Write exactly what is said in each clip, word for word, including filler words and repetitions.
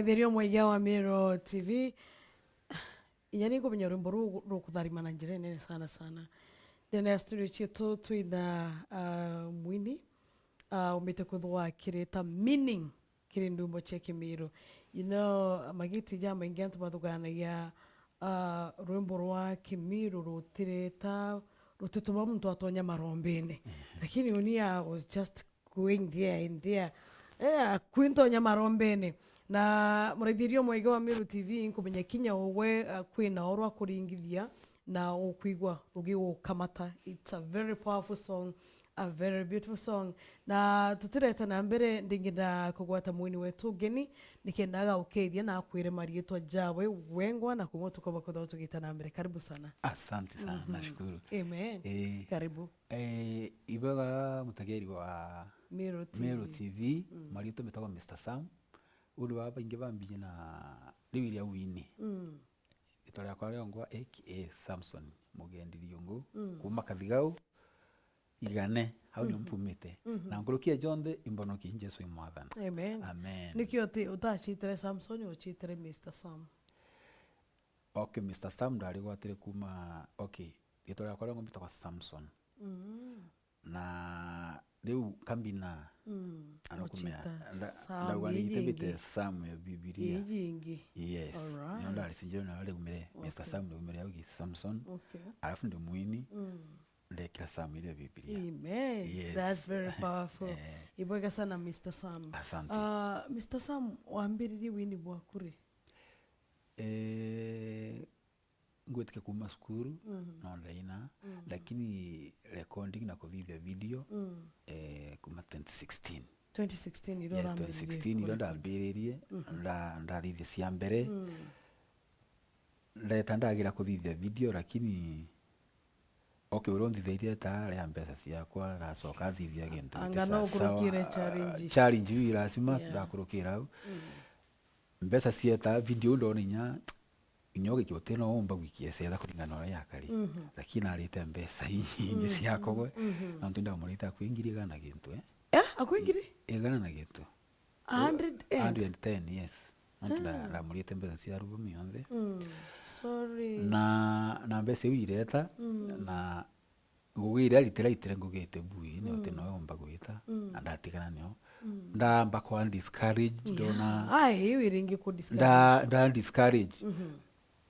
Ithirio mwega wa Miro T V. Inya ni nkumenya rwimbo ruu rukutharima na njira inene sana sana. Ndene ya studio cietu twina, ah, mwini, ah, umite kwithwa akireta meaning kiri ndwimbo cia Kimiru. You know, magiti jamaingi antu bathuganagia, ah, rwimbo rwa Kimiru rutireta, rutituma muntu atonya marombene. Lakini uni, I was just going there and there. Eh, kwintonya marombene. Na muraithirio mwega wa Miru T V, nkumenya kinya ugwe, ah, kwina oro akuringithia na ukwigua rugigukamata. It's a very powerful song, a very beautiful song. Na tutirete na mbere, ndingenda kugwata mwini wetu ugeni, nikenda agaukethia na akwire marietwa jawe wengwa na kumwe tukoba kwithwa tugita na mbere. Karibu sana. Asante sana, nashukuru. Amen. Eh. Karibu. Eh, ibwega mutegeri wa Miru T V. Miru T V, marietwa mbitagwa Mister Sam. Uu ni babaingi bambiji na riu iria wini. Ritwa riakwa riongwa A K A Samson Mugendi Riungu, kuma Kathigau, Igane, hau nio mpumite. Na nkuruki ya jonthe, imbonoki Jesu i Mwathani. Amen. Amen. Niki uti-, utacitire Samson, ucitire Mister Sam? Okay, Mister Sam ndarigwatire kuma, okay, ritwa riakwa riongwa mbitagwa Samson. Na riu nkambina, na nukumenya, nda-, ndauga ni itembite Sam ya Bibilia. Iji ingi. Yes. Alright. Nio ndaricinjire na riumire, Mister Sam riumire augi Samson. Okay. Alafu ndi mwini, ndekira Sam iria Bibilia. Amen. Yes. That's very powerful. Eh. Ibwega sana, Mister Sam. Asante. Ah, Mister Sam, wambiririe wini bwaku ri? Eh, ngwitike kuma cukuru, no ndaina, lakini recording na kuthithia video, eh, kuma twenty sixteen. Twenty sixteen irio urambiririe recording? Yes, twenty sixteen irio ndambiririe, nda-, ndathithia cia mbere. Ndeta ndagira kuthithia video, lakini, okay, uria unthithairie ta ria mbeca ciakwa, ndacoka thithia gintu giti sawa. Anga no ukurukire challenge? Challenge iu lazima ndakurukira au. Mbeca cieta video ndona inya, inya ugiki uti no umba gwikia cetha kuringana na uria yakari. Lakini narite mbeca inyingi ciakwa gwe. Nontu ndamurite akwi ngiri igana na gintu, eh? Eh, akwi ngiri? Igana na gintu. A hundred and? Hundred and ten, yes. Nontu nda-, ndamurite mbeca cia album yonthe. Sorry. Na, na mbeca iu ireta, na ngugi iria aritire, aritire ngugi iti bui, ni uti noyo umba gwita, na ndatigana nio. Ndamba kwa discouraged, ndona. Ai, iu iringi ku discourage. Nda, nda discouraged.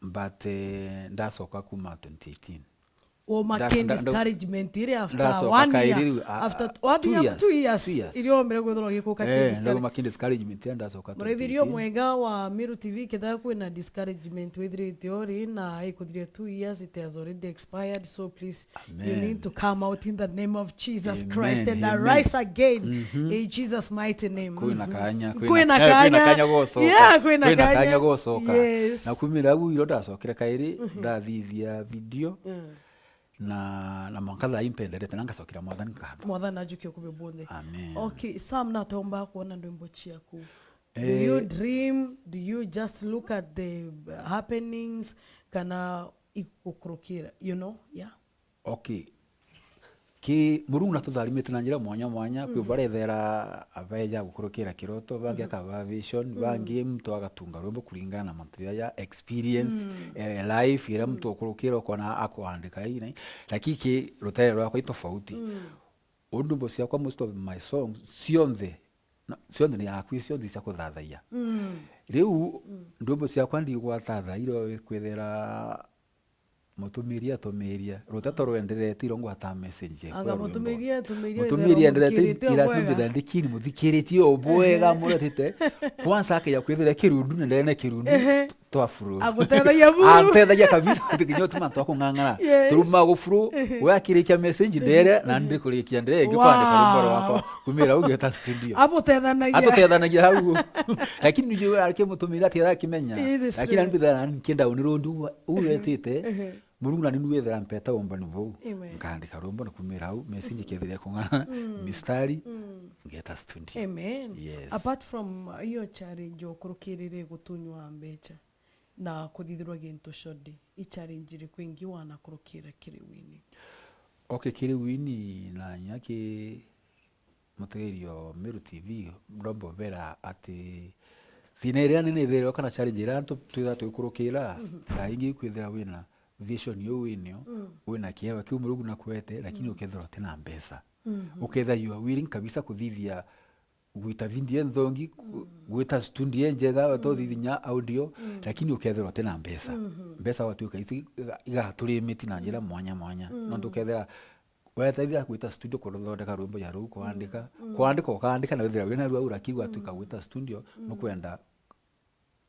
But, eh, ndacoka kuma twenty eighteen. Woma ki discouragement iri after one year? After, what do you have, two years? Two years. Irio mbere gwithirwa gikuka ki discouragement? Eh, ndauma ki discouragement iria ndacoka twenty eighteen. Muraithirio mwega wa Miru T V, kethira kwina discouragement withirite uri na ikuthiria two years, it has already expired, so please, you need to come out in the name of Jesus Christ and arise again in Jesus' mighty name. Kwina kanya, kwina kanya gucoka. Yeah, kwina kanya gucoka. Yes. Na kumira au iro ndacokire kairi, ndathithia video. Na, na mwanka thaa ii mpenderete na ngacokera Mwathani nkatho. Mwathani ajukie kubi bunthe. Amen. Okay, Sam, nataumba kuona ndwimbo ciaku. Do you dream? Do you just look at the happenings? Kana igukurukira, you know? Yeah. Okay. Ki Murungu natutharimite na njira mwanya mwanya, kwi barethera abeja gukurukira kiroto, bangi akaba vision, bangi muntu agatunga rwimbo kuringana na mantu jaja experience, eh, life iria muntu ukurukira ukona akwandika ii na ii. Lakini ki rutere rwakwa i tofauti. Undu mbo ciakwa, most of my songs cionthe, na, cionthe ni akwi, cionthe cia kuthathayia. Riu ndwimbo ciakwa ndigwata thairo kwithira mutumiri atumiria, ruteto rwenderete, iro ngwata message ekwa. Anga rwimbo. Mutumiri atumiria, mutumiri enderete, ira mbitha ndikini muthikiritie o bwega, muretite. Kwanza akija kwithira kirundu, nendere na kirundu, twa furu. Agutethagia buru. Antethagia kabisa, nginya utuma antu akung'ang'ana. Yes. Turuma gufuru, we akirikia message ndere, na ndikurikia ndere, ngikwandika rwimbo rwakwa. Kumira ugeta studio. Abutethanagia. Atutethanagia hau. Lakini niju arike mutumiri ati arakimenya. Lakini anibitha nkienda unirundu uretite. Murungu nani niwethera mpeta umbani buu. Amen. Nkaandika rwimbo na kumira au, message kethira kung'ana, mistari, ngeta studio. Amen. Yes. Apart from, uh, hiyo challenge ukurukirire gutunywa mbecha na kuthithirwa gintu shodi, i challenge iriku ingi wanakurukira kiri wini? Okay, kiri wini na nyaki mutegerio Meru T V, ndomba ubera ati Thina iria nene ithirwa kana challenge iria antu twitha twikurukira, mhm, thaa ingi ikwithira wina vision iu winio, mm, wina kiewa kiu Murungu nakwete, lakini, mm, ukethirwa utina mbeca. Mhm. Ukethirwa you are willing kabisa kuthithia gwita video nthongi, ku-, mm, gwita studio njega, mm, weta uthithinya audio, mm, lakini ukethirwa utina mbeca. Mhm. Mbeca gwatuika ici iga-, igaturimiti na njira, mm, mwanya mwanya. Mm. Nontu ukethira wetaithia gwita studio kuthondeka rwimbo ya ruu, kwandika, mm, kwandika ukaandika na withira wina rua uraki gwatuika, mm, gwita studio, mm, nukwenda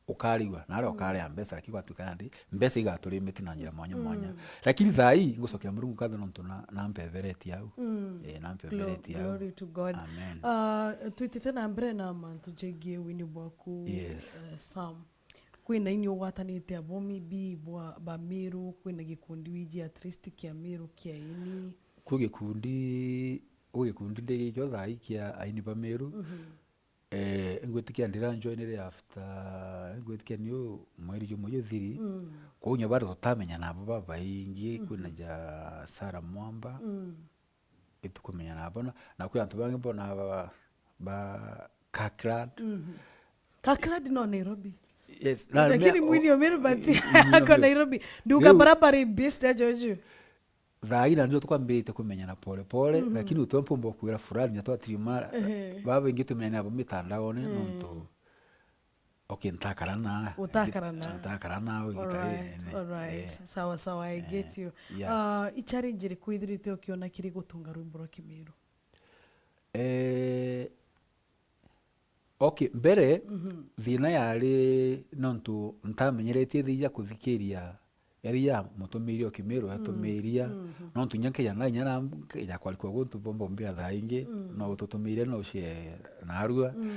ukarigwa, na aria, mm, ukaria mbeca, lakini gwatuika nandi, mbeca igaturimiti na njira mwanya mwanya. Mm. Lakini thaa ii, ngucokia Murungu nkatho nontu na, nampeveretie au. Mm. Eh, nampeveretie au. Glory to God. Amen. Ah, twitite na mbere na mantu jegie wini bwaku, yes, eh, Sam. Kwina ini ugwatanite abo, maybe bwa, ba Meru, kwina gikundi wiji at least kia Meru kia ini? Kwi gikundi, kwi gikundi ndi gikio thaa ii kia aini ba Meru. Mhm. Eh, ngwitikia ndira njoinire after, ngwitikia niu mweri jumwe juthiri. Mm. Kwou nya bado tutamenya nabo babaingi, mhm, kwina ja Sarah Mwamba. Mm. Itukumenya nabo na, na kwi antu bangi mbona ba, ba Kirkland. Mhm. Kirkland no Nairobi. Yes, na lakini me-, mwini o Meru but i-, i-, mwini o ako Meru. Nairobi. Nduga riu barabara i based ajoju. Thaa ii na ndio tukwambiritie kumenyana pole pole, mhm, lakini utwe mpumba kwira fulani na twatiriuma, ehe, baba ingi tumenyana abo mitandaone, eh, nontu okay, ntakara na, utakara na, ntakara na igita rinene. Alright, alright. Eh. Sawa sawa, I, eh, get you. Yeah. Ah, i challenge iriku ithirite ukiona kiri gutunga rwimbo rwa Kimiru? Eh, Okay, mbere, mhm, thina yari nontu ntamenyeretie thija kuthikiria, yathia mutumiria o Kimiru, mhm, atumiria, mhm, nontu inya nkija na inya na nkija kwarikua guntu bomba mbira thaa ingi, mm, no ututumirie no ucie narua. Mm.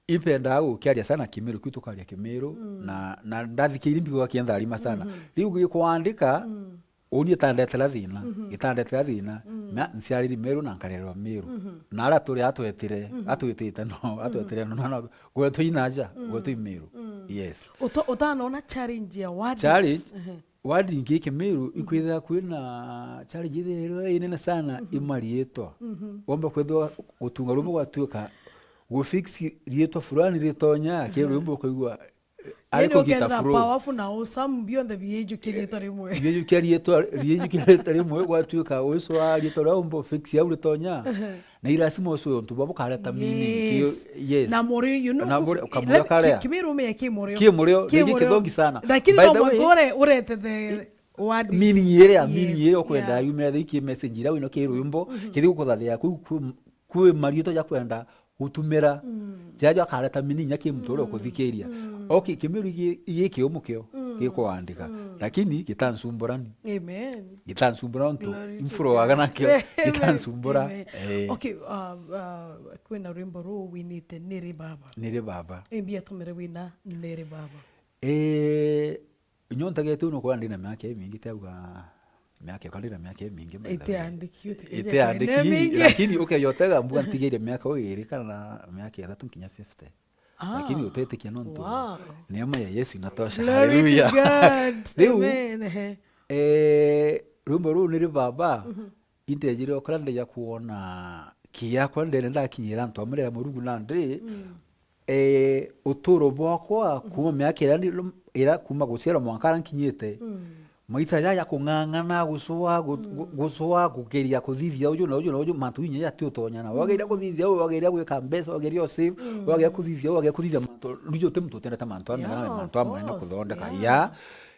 Impendaa gukiaria sana Kimiru, kiu tukaria Kimiru, mm, na, na ndathikiiri mbigua kientharima sana. Mhm. Riu gikwandika, mm. Uuni itandetera thina, mhm, itandetera thina. Mm. Na nciariri Meru na nkarererwa Meru. Mhm. Na aria turi atwetire, mhm, atwitite no, mhm, atwetire no, no, no, gwetwe inaja, mm, gwetwe i Meru. Mm. Yes. Uto-, utanona challenge ya wardings? Challenge, ehe, warding giki Meru, mhm, ikwithira kwina challenge ithirwa inene sana, mhm, i mariitwa. Mhm. Womba kwithirwa gutunga rumwe gwatuika gufix riitwa fulani ritonya, ki, mhm, rwimbo ukaigua, ari kugita flow. Powerful na awesome, bionthe biejukia riitwa rimwe. Biejukia riitwa, biejukia riitwa rimwe, gwatuika uiswa riitwa ria umbo fix au ritonya. Ehe. Na irasima ucio untu bwa bukareta meaning. Yes. Ki-, yes. Na murio, you know, na murio, kamurio karia. Ki-, Kimiru umenye ki murio. Ki murio, ki murio. Kithongi sana. Lakini no mwanka ure-, urete the word. Meaning iria, yes, meaning iria ukwenda, yeah, yume the ki message iria wino ki rwimbo, mhm, kithi gukuthathia kwi, kwi, kwi mariitwa ja kwenda gutumira. Mm. Jaja akareta meaning ya ki muntu uria, mm, ukuthikiria. Mm. Okay, Kimiru gi-, gi kiumu kio, mm, gikwandika. Mm. Lakini gitansumburani. Amen. Gitansumburani untu. Glory to God. Influwaga nakio. Amen. Gitansumbura. Amen. Eh. Okay, uh, uh, kwina rwimbo ruu winite Niri Baba. Niri Baba. Imbi atumire wina Niri Baba. Eh, Nyo ntegete uno kwa ndina miaka imingi, teuga miaka, kwa ndina miaka imingi, by the way. Itiandiki, utikije. Itiandiki, kwa ndina mingi. Lakini ukeyotega mbuga ntigeire miaka iri kana miaka ithatu nkinya fifty. Ah, lakini utetikia nontu, wow, neema ya Yesu inatosha. Glory to God. Hallelujah. Riu, amen. Ehe. Eh, rwimbo ruu Niri Baba, mhm. Intejire okara ndeja kwona kiakwa ndene ndakinyira antu amwe ndera Murungu nandi, mm, eh, uturo bwakwa, mm, kuma miaka iria ndi-, ira kuma guciarwa mwanka ara nkinyite, mm, maita jaja kung'ang'ana, gucua, gu-, gu-, mm, gucua, kugeria kuthithia uju na uju na uju, mantu inya jati utonyana. Mm. Wageria kuthithia uu, wageria gwika mbeca, wageria o save, mm, wageria kuthithia uu, wageria kuthithia mantu. Riju uti muntu utendete mantu amwe, yeah, na mantu amwe na kuthondeka. Yeah.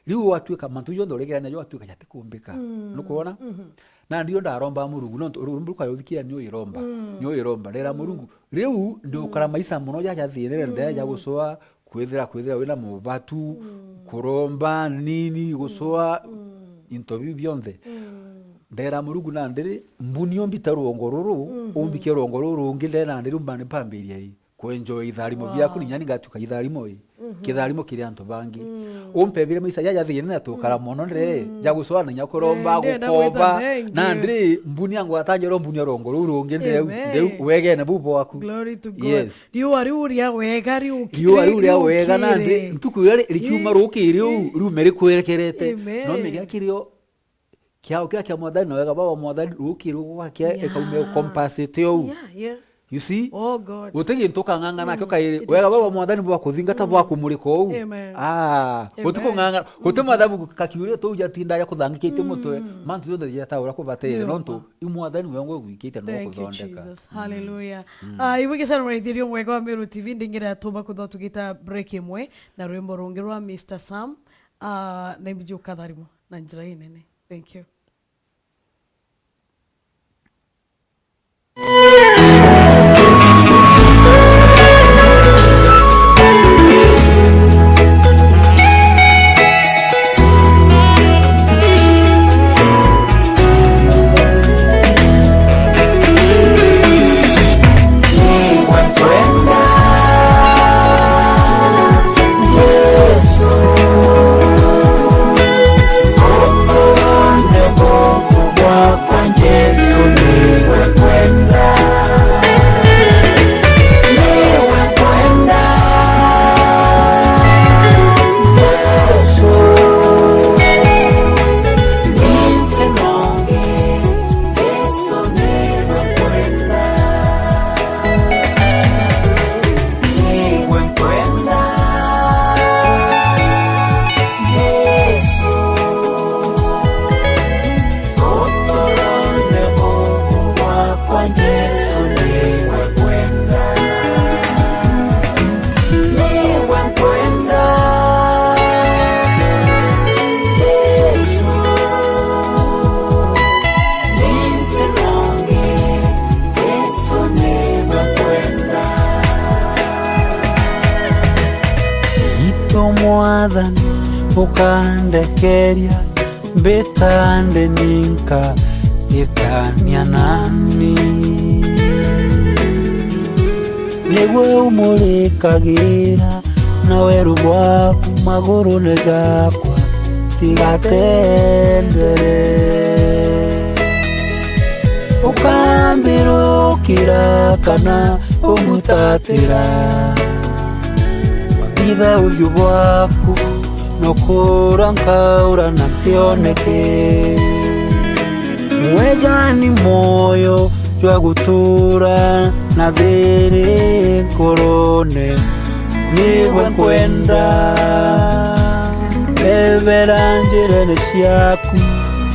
Riu watuika mantu jonthe uregerania jo watuika jatikumbika. Mm. Nukwona? Mhm. Na ndio ndaromba Murungu, nontu ru-, rwimbo rukayothikia ni uiromba. Mm. Ni uiromba. Ndera, mm, Murungu, riu ndiukara, mm, maisha mono jaja thinire, mm, ndeja gucua, kwithira, kwithira wina mubatu, mm, kuromba, nini, gucua, mm, into biu bionthe. Mm. Ndera Murungu, nandi ri, mbuni umbite rwongo ruru, mhm, umbikie rwongo ruru rungi, ndera nandi riu mbani mpambiria i. Kwenjoa itharimo, wow, biaku, ni nyani ngatuka itharimo i. Mhm. Kitharimo kiri antu bangi. Mm. Umpebire maisha jaja thina na tukara, mm, mono ndire, mm, ja gucwana nya kuromba, eh, ndenda gukomba, gwita thank you, na ndire mbuni angwata njoro mbuni rongo ruu rungi ndire, amen, ndire wegene bu bwaku. Glory to God. Yes. Riua riu ria wega riu, riua riu ria wega na ndire, ntuku iria ri-, rikiuma, eh, rukiri uu, eh, riu meri kwerekerete. Amen. No mega kirio Kiao kia, kia Mwathani na wega bwa Mwathani rukiri gwakia, yeah, ikaume compensate ou. Yeah, yeah. You see? Oh God. Guti gintu ukang'ang'ana nakio kairi. It is true. Wega bwa Mwathani bwa kuthingata, bwa kumurika uu. Amen. Ah, guti kung'ang'ana, guti mathabu kakiuria tuu jatinda ja kuthangikitie mutwe. Mantu jonthe jetaura kubateere, nontu i Mwathani wengwe ugwikitie na ukuthondeka. Thank you, Jesus. Hallelujah. Ah, ibwike sana muraithirio mwega wa Meru T V, ndingira tuba kutho tugita break imwe, na rwimbo rungi rwa Mister Sam, ah, na imbi jukatharimwa na njira inene. Thank you. Jesu, uturone guku gwakwa, Jesu niwe kwenda. Niwe kwenda, Jesu, nti nongi, Jesu niwe kwenda. Niwe nkwenda, Jesu. Uturone guku gwakwa, Jesu niwe nkwenda. Niwe nkwenda, Jesu. Nti nongi, Jesu niwe nkwenda. Itu Mwathani, ukandekeria, mbita ndi ninka, gitania nani. Nigwe umurikagira na weru bwaku magurune jakwa, tigatendere. Ukambirukira kana ungutatira, wathitha uthiu bwaku, nokura nkaura na ntioneke. Mwejani mwoyo jwa gutura na thiri nkorone, nigwe nkwenda. Ebera njirene ciaku,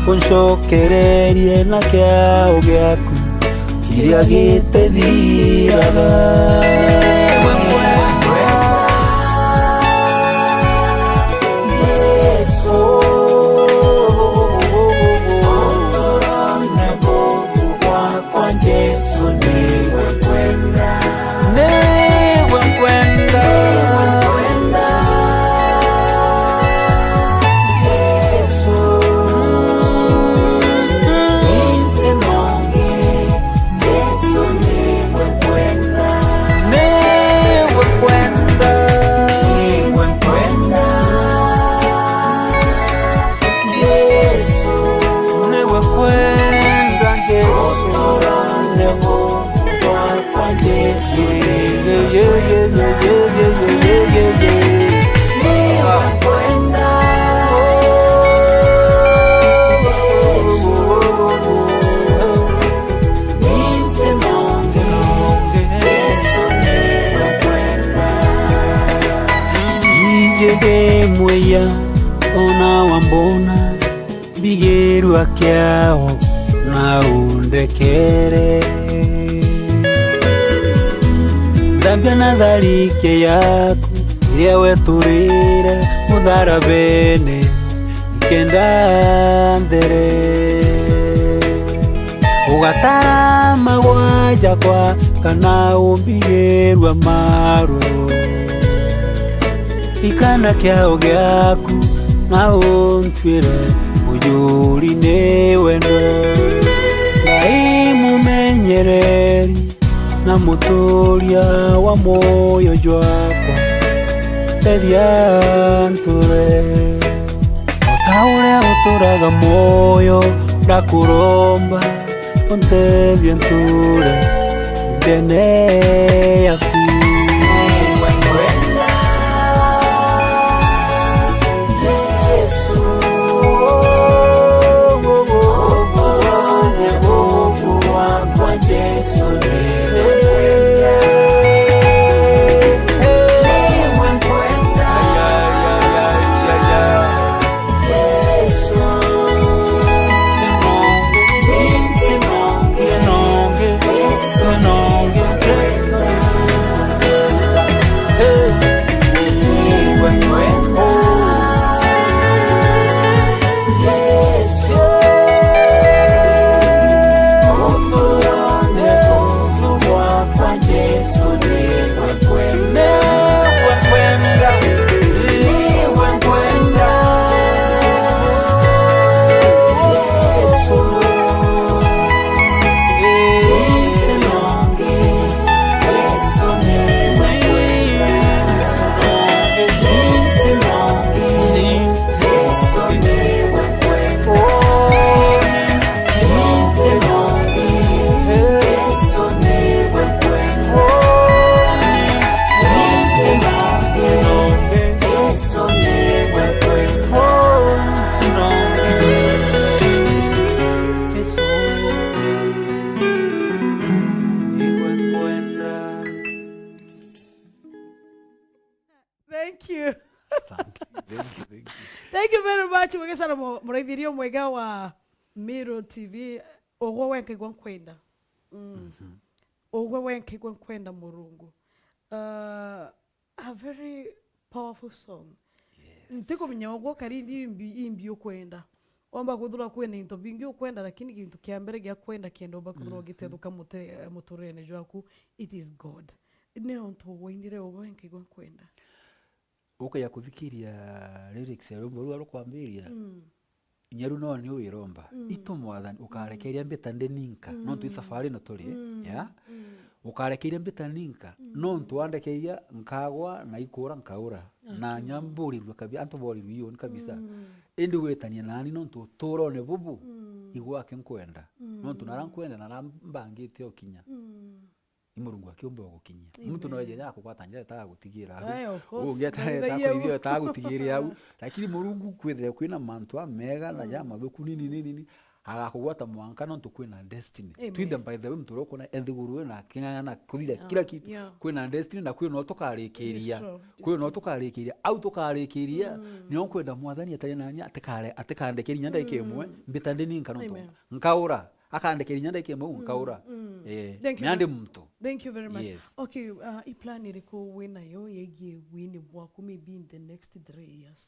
uncokererie na kiao giaku kiria gitithiraga. Jesu, uturone guku gwakwa, Jesu niwe nkwenda. Niwe nkwenda. Niwe nkwenda. Jesu. Nti nongi. Jesu niwe nkwenda. Niwe nkwenda. Niwe nkwenda. Jesu. Niwe nkwenda, Jesu. Uturone guku gwakwa, Jesu. Yeah, yeah, yeah. Niwe nkwenda. Jesu. Nti nongi, Jesu niwe nkwenda. Iji ndi mwiya, ona wambona, mbigirua kiao na undekere. Thambia na tharike yaku iria weturire mutharabene, nikenda nthere. Ugatara magwa jakwa kana umbigirua maru. Ikana kiao giaku na untuire ujuri ni wendo. Ngai mumenyereri na muturia wa muoyo jwakwa, tethia nture. O ta uria uturaga muoyo, ndakuromba, untethie nture ndene yaku. Jesu, ukurone guku gwakwa, Jesu, niwe Sana mu-, muraithiria mwega wa Miru T V, ugwe wenka igwe nkwenda. Mm. Mhm. Ugwe wenka igwe nkwenda Murungu. Uh, a very powerful song. Yes. Ntikumenya ugwe kari imbi, imbi ukwenda. Omba kwithirwa kwina into bingi ukwenda, lakini gintu kia mbere gia kwenda kenda umba kwithirwa, mhm, ugitethuka mute-, muturene jwaku, it is God. Ni untu wainire ugwe wenka igwe nkwenda. Ukaja kuthikiria lyrics ya rwimbo ruu rukwambiria, mm, inya riu no ni wiromba. Mm. Itu Mwathani, ukarekeria mbita ndi ninka, mm, nontu i safari ino turi, mm, ya? Mm. Ukarekeria mbita ninka, mm, nontu wandekeria nkagwa na ikura nkaura. Na, okay, nyamburirue kabi-, antu borirue iuni kabisa. Mm. Indi witanie nani nontu uturone bubu, mm, igwake nkwenda. Mm. Nontu nara nkwenda, nara mbangite ukinya. Mm. I Murungu akiumba ugukinyia. Amen. Muntu no eje ja kugwata njira etaga gutigira au. Aye, of course. Ungi etaga, etaga kuithia, etaga gutigira au. Lakini Murungu kwithire kwina mantu amega na, mm, jamathuku nini nini nini, agakugwata mwanka nontu kwina destiny. Amen. Twinthe, by the way, muntu uria ukona enthiguru ina king'ang'ana kuthithia, yeah, kila kitu. Yeah. Kwina destiny na kwina utukarikiria. It is true. It is true. Kwina utukarikiria. Au tukarikiria, mm, nio nkwenda Mwathani atari nani atikare-, atikandekeria inya ndagika imwe, mm, mbita ndi ninka nontu, amen, nkaura. Akandekeria inya ndagika imwe, mm, nkaura. Mm. Eh, thank you mea very, ndi muntu. Thank you very much. Yes. Okay, uh, i plan iriku winayo yegie wini bwaku maybe in the next three years?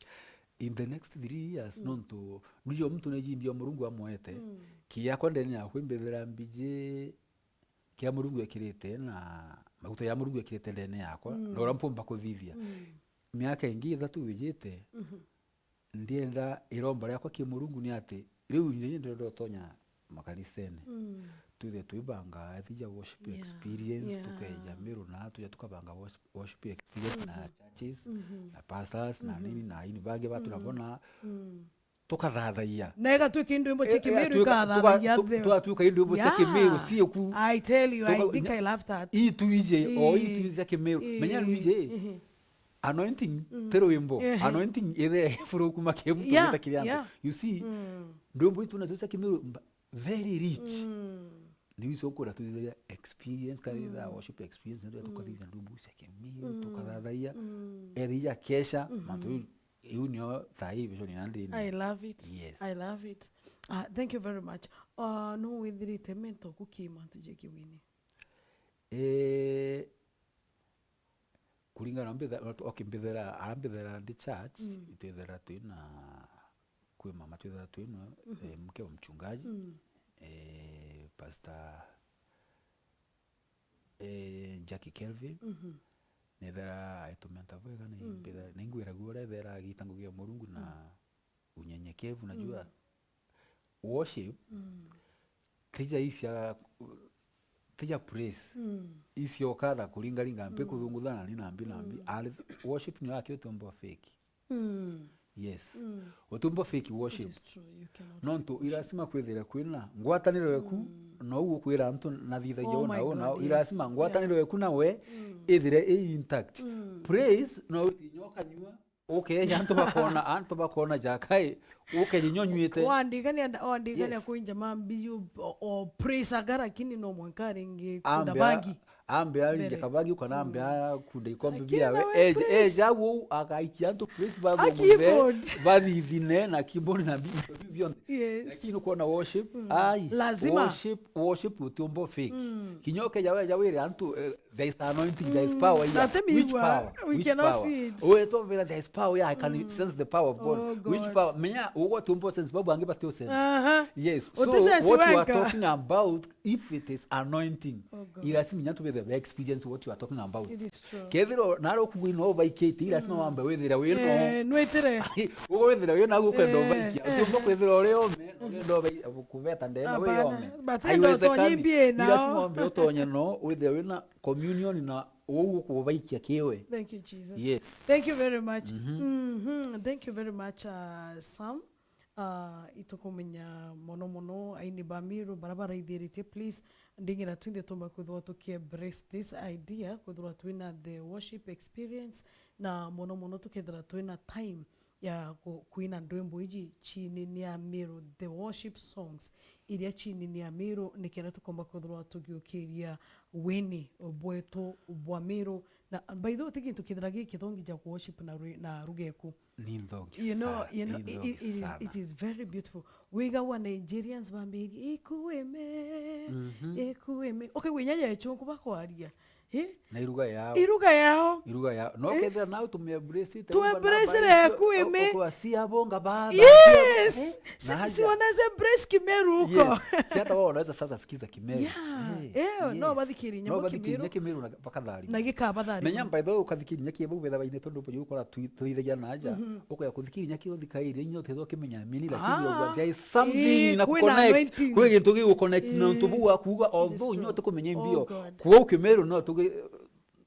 In the next three years, mm, nontu nwijo muntu neji mbio Murungu amwete. Mm. Kiakwa ndene yakwa imbithira mbiji kia Murungu ekirite na maguta ya Murungu ekirite ndene yakwa, mm, na uria mpumba kuthithia. Mm. Miaka ingi ithatu wijite, mhm, ndienda, iromba riakwa ki Murungu ni ati riu nje ndirenda utonya makanisene. Mm. Twithe twibanga ethija worship, yeah, experience, yeah, tukeja Miru na tuja tukabanga worship, worship experience na, mhm, churches, mhm, na pastors, na, mhm, nini na ini bangi batu, mm, nabona, mm, tukathathaia. Na igatwika indwimbo cia, eh, eh, Kimiru ikathathaia tu-, ntheo. Twatuika indwimbo cia, yeah, Kimiru cieku. I tell you, I think I love that. Itu ije, o itu ije cia Kimiru. Ii. Menya rwije. Ihi. Anointing, mm, ti rwimbo. Ehe. Anointing ithe ifuru kuma ki muntu, yeah, wita kiri antu. Yeah. You see, mm, ndwimbo itu nacio cia Kimiru mba-, very rich. Mm. Ni icio ukura tuthithagia experience, kana, mm, itha worship experience, na tukathithia ndwimbo cia Kimiru, mm, tukathathaia. Mm. Ethija kesha, mhm, mantu iu, iu nio thaa ii vision ina ndini. I love it. Yes. I love it. Ah, thank you very much. Ah, no withirite mentor ku ki mantu ja kiwini? Eh, kuringana na mbitha-, okay, mbithera, ara mbithera ndi church, mm, itwithera twina, kwi mama twithera twina, mhm, eh, mke wa mchungaji, mm, eh, Pastor, eh, Jackie Kelvin, mhm, nethera aitumenta bwega, na, mm, mbithera, na ingwiragua uria ethera agita ngugi ya Murungu na, mm, unyenyekevu, najua, mm, worship, mm, tija isia, tija praise, mm, isia ukatha kuringaringa mpi, mm, kuthunguthana ni nambi nambi. Mm. And worship ni yake utumbo fake. Mm. Yes. Mm. Utumbo fake worship. It is true, you cannot fake worship. Nontu ilasima kwithire kwina ngwataniro yeku, mm, na uguo kwira antu nathithagia, oh, una, my una, God, yes, ilasima ngwataniro, yeah, yeku nawe, mm, ithire i intact. Mm. Praise no utinyo kanyua. Ukeeja antu bakona, antu bakona jakai, ukeeja inyonyuite. Wandigania nda-, wandigania. Yes. Kwinja mambi yu o, o praise aga, lakini no mwanka ringi kunda bangi. Ambe aringe kabangi, kana ambe, mm, akunda ikombe biawe. Lakini nawe eja, praise, eja uu agaikia antu praise, bathithine na keyboard na bi-, into biu bionthe. Yes. Lakini ukona worship, mm, ai, lazima. Worship, worship utiumba fake. Mm. Kinya ukeja weja wire antu, eh, there is anointing, there is power here. Mm, which power? Which power? We cannot see it. Wetwa vira, there is power here. I can, mm, sense the power of God. Oh, God. Which power? Menya, ugo tumbo sense, babu ange batio sense. Aha. Yes. So, what you are talking about, if it is anointing, oh, God, irasimi nya tubethe experience what you are talking about. It is true. Kethira naro kugu ino baikite, irasima, mm, wambe wethira wino. Eh, nwetire. Ugo wethira wino, ukwenda, eh, ubaikia. Eh. Utumbo kwethira uri ome, urenda ubai-, kubeta ndema, hapana, wiyome. But ino haiwezekani. Irasima wambe utonye no, wethira wina communion na uu ukubaikia kiwe. Thank you, Jesus. Yes. Thank you very much. Mhm. Mhm. Thank you very much, uh, Sam. Uh, itukumenya mono mono aini ba Miru bara baraithiritie, please, ndingira twinthe tumba kwithirwa tuki embrace this idea, kwithirwa twina the worship experience, na mono mono tukethira twina time ya ku-, kwina ndwimbo iji chini ni ya Miru, the worship songs. iria chini ni Amiru, nikenda tukomba kwithirwa tugiukiria wini bwetu bwa Miru. Na by the way, ti gintu kithira gi kithongi ja worship na rwi-, na rugeku. Ni nthongi You know, sana, you know, ni it, nthongi it, it is, sana. It is very beautiful. Wiga wa Nigerians bambirie, "Ikueme, Mhm. ikueme." Okay, we nyanya ya chungu bakwaria. Eh? Na iruga yao. Iruga yao. Iruga yao. No Eh? kethira nao tume embrace it, Tu uga na embrace bari le cio, kueme. o-, okwa cia bonga baba, Yes. cia, eh? Si, Na si haja. wanaweza embrace Kimeru huko. Yes. Si hata wao wanaweza sasa sikiza Kimeru. Yeah. Eh, Eh, no yes. bathikiri No nyambo bathikiri Kimeru. nya Kimeru na bakatharima. Na gikabatharima. Menya by the way, ukathikiri nya Kimeru betha baine tondu bujukora tu-, tuithagia na aja. Mhm. Ukoya kuthikiri nya Kimeru thikairia, inya utethwa kimenya mini, lakini Ah. ugwa, there is something Ii, na kwina kuconnect. anointing. Kwi gintu giguconnect na untu Ii. buu wa kuuga, It is although true. inya utikumenya Oh imbio. God. Kuo Kimeru no tugi-,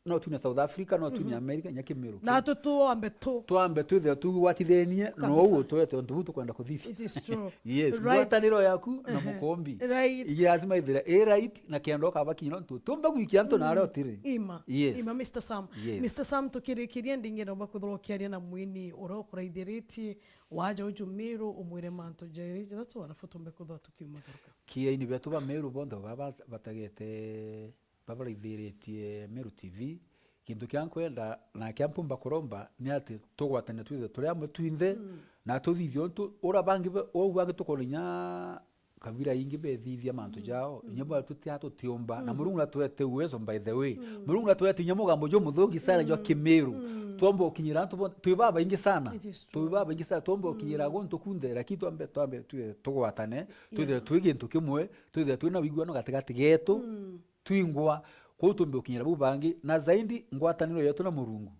no tune South Africa, no tune Mhm. America, nya Kimeru. Na tu tuambe tu. Twambe twithire tugwatithenie, Kabisa. no uo twete untu buu tukwenda kuthithia. It is true. Yes, Right. ngwataniro yaku na Mhm. mukombi. Right. Igi lazima ithire i right na kenda ukaba kinya untu tumbe gwikia antu na aria utiri. Ima. Yes. Ima, Mister Sam. Yes. Mister Sam, tukirikiria ndingi nomba kwithirwa ukiaria na mwini uria ukuraithiritie waja uju Miru, umwire mantu jairi jathatu, alafu tumbe kwithirwa tukiuma garuka. Kiaini betu ba Miru bonthe baba batagete babaraithiritie Meru T V, gintu kia nkwenda na kia mpumba kuromba ni ati tugwatane twithe turi amwe twinthe, Mm. na tuthithie untu ura bangi ba-, uu bangi tukona inya kabira ingi bethithia mantu Mm. jao, Mm. inya bwa tutia tutiumba, na Mm. Murungu natwete uwezo, by the way. Mm. Murungu natwete inya mugambo jumuthongi sana jwa Mm. Kimiru. Mm. Twomba ukinyira antu bonthe, twi babaingi sana. It is true. Twi babaingi sana, twomba ukinyira Mm. guntu kunthe, lakini twambe, twambe twi-, tugwatane, twithire Yeah. twi gintu kimwe, twithire twina wiguano gatigati getu. Mm. twingwa, kwou tumbe gukinyira bau bangi, na zaidi ngwataniro yetu na Murungu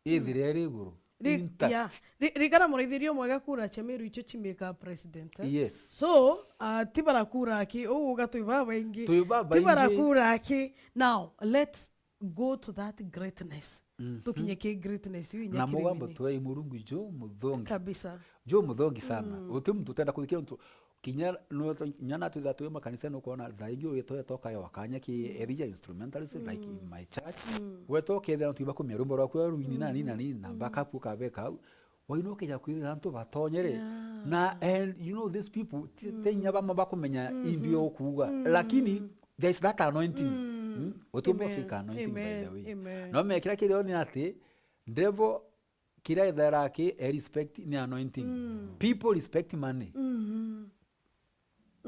ithire iri iguru. Ri-, Intact. yeah. Ri-, ringana muraithirio mwega kura cia Meru icio cimika president, eh? Yes. So, uh, ti barakura aki, uu uga twi babaingi. Twi babaingi. Ti barakura aki. Now, let's go to that greatness. Mhm. Tukinye ki greatness iu inya Na mugambo kirimini. Twei Murungu jumuthongi. Kabisa. Jumuthongi sana. Mm. Uti muntu utenda kuthikia untu kinya no, kinya na twitha twi makanisa no kuona thaa ingi ugitoya toka yo akanya ki Mm. ethija instrumentalist like Mm. in my church. Mm. Wetoka ethira tuiba kumia rwimbo rwaku rwa ruini na nini na nini na Mm. backup ukabeka au. Waino keja kwithira antu batonyere. Yeah. Na, and you know these people, ti, Mm. ti inya bamwe bakumenya Mm-hmm. imbi ukuuga. Mm. Lakini there is that anointing. Mm. Mm? Utumba Amen. Fika anointing, by the Amen. way. Amen. No mekira kirio ni ati, devil kira ethera aki e respect ni anointing. Mm. People respect money. Mm-hmm.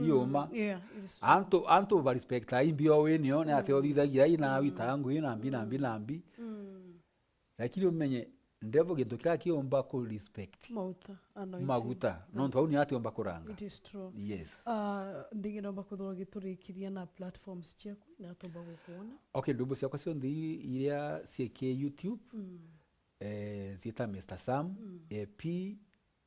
Iyo Mm, ma. yeah, it is true. Antu, antu ba respect ai mbio wini yo, ni ati Mm. othithagia ai na Mm. wita ngui na mbi, na mbi, Mm. na mbi. Mm. Lakini umenye, devil gintu kiria kiumba ku respect. Maguta, anointing. Maguta. Mm. Nontu au ni atiumba kuranga. It is true. Yes. Ah, ndingi nomba kwithirwa giturikiria na platforms ciaku, na atumba gukuona. Okay, ndwimbo ciakwa cionthe i-, iria ciiki YouTube, Mm. eh, ciita Mister Sam, Mm. eh, P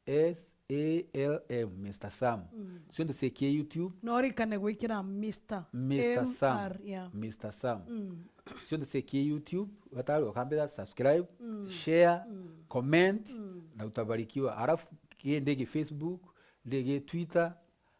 S A L M, Mister Sam. Mm. Cionthe ciiki YouTube. No urikane gwikira Mister Mister Sam. M R, yeah. Mister Sam. Mm. Cionthe ciiki YouTube, gatari ukambira subscribe, Mm. share, Mm. comment, Mm. na utabarikiwa. Alafu ki-, ndigi Facebook, ndigi Twitter,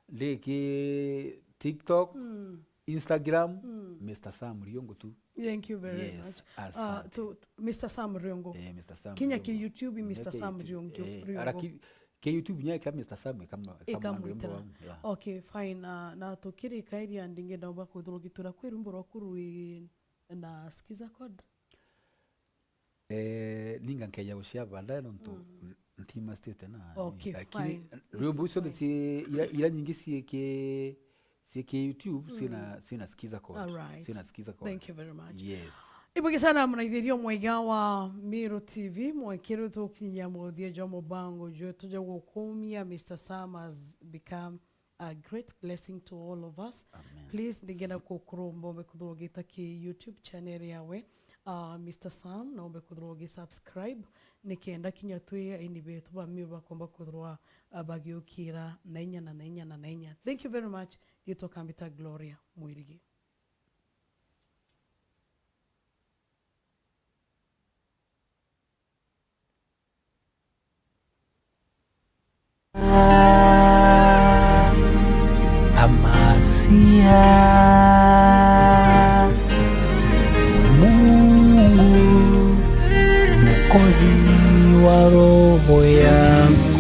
ndigi TikTok, Mm. Instagram, Mm. Mister Sam Riongo tu. Thank you very Yes, much. Uh, asante. to, to Mister Sam Riongo. Eh, Mister Sam Kinya Riongo. ki YouTube, Mister Kinya Sam ki YouTube, Riongo, eh, Riongo. Ara ki, ki YouTube nya ka Mister Sam kama, kama Ikamwitira. Riongo wangu, yeah. Okay, fine. Uh, na tukirikairia ndingi nomba kwithirwa gitura kwi rwimbo rwaku rwi na Skiza Code? Eh, ninga nkeja gucia baadaye nontu Mm. ntimastite na Okay, lakini fine. It's rwimbo icio fine. Ci-, ira, ira nyingi ciiki, ciiki YouTube, Mm. cina, cina Skiza Code. All right. Cina Skiza Code. Thank you very much. Yes. Ibuki sana muraithirio mwega wa Meru T V, mwekirwe tukinyia muthia jwa mubango jwetu jwa gukumia. Mister Sam has become a great blessing to all of us. Amen. Please, ndingenda kukuromba umbe kuthurugita ki YouTube channel yawe, uh, Mister Sam, na umbe kuthurwa ugi subscribe, nikenda kinya twi aini betu ba Meru bakomba kuthurwa, uh, bagiukira na inya na, na inya na, na inya. Thank you very much. Ritwa kambita Gloria Mwirigi. Amasia. Mungu, Mwokozi wa roho yangu.